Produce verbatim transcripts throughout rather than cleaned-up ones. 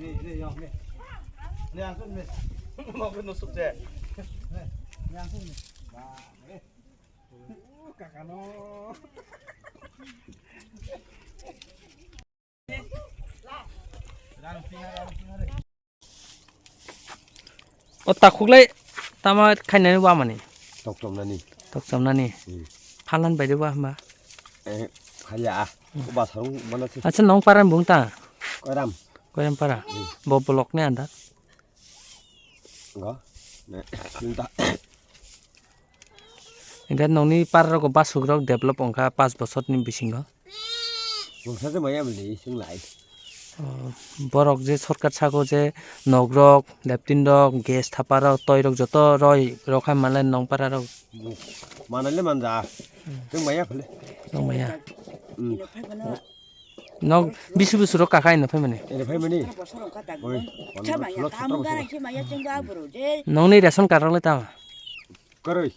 O takhuklai tama khainani wamani. Tokchomnani. Tokchomnani. Hmm. Phalan baide wa hamba. Eh, phaya. Hmm. Basarung mana se. Acha nong paran bung ta. Koiram. Koiram para. Hmm. Bo block ni anda. Go. Ne. Sinta. Hingke nongni para rok basuk rok develop wngkha paanch bochor ni bisingo. Mungsa se maya bwlwi swng lai. Oh, borok je shortcut sako je nok rok, leptin rok, gas thapa rok, toi rok joto roi rok hai manle nong para rok. Manale manja. Hmm. Swng maya phale. Nong maya. Hmm. Nok bisu bisu rok kakai no phaimani. Ere phaimani. Oi, pondro, solo, sotro bosor. Nongni ration card rok le tama. Karoi.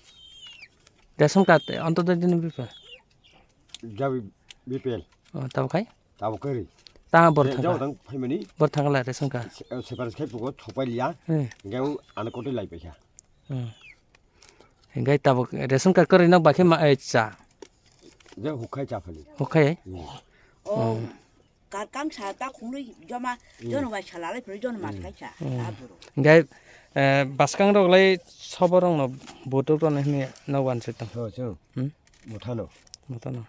Ration card, Antyodoi ni bipa. Jabi B P L. Oh, tabo khai? Tabo karoi. Ta bor thangka. Jabo tang phaimani. Bor thangla ration card. Se-, eh, separate khai pugo thopai liya. Hmm. Hingke ang ano kote lai paisa. Hmm. Hingke tabo ration card karoi nok bakhe ma, eh, cha. Je hukhai cha phali. Hukhai? Hmm. Oh. Hmm. Kar kang sa ta khunglwi joma, hmm, jono bai sa lalai phuru jono mat, hmm, kai sa, hmm, ta buru. Gai, eh, baskang rok lai sobo rok no butuk rok no hini no wan se tong. So, so. Hmm? Mothano. Mothano.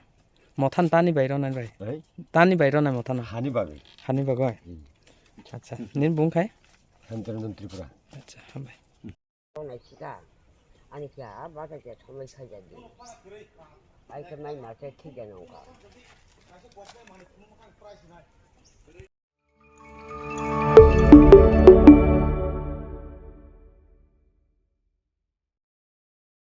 Mothan tani bai rok nai bai. Hai? Tani bai rok nai mothano. Hani bagwi. Hani bagwi. Hmm. Acha, nin bung khai? Hanjarajan Tripura. Acha, hambai. Nai sika, ani khe a bata khe thomlai saijak di. Ai khe mai ma khe thik ya nongkha.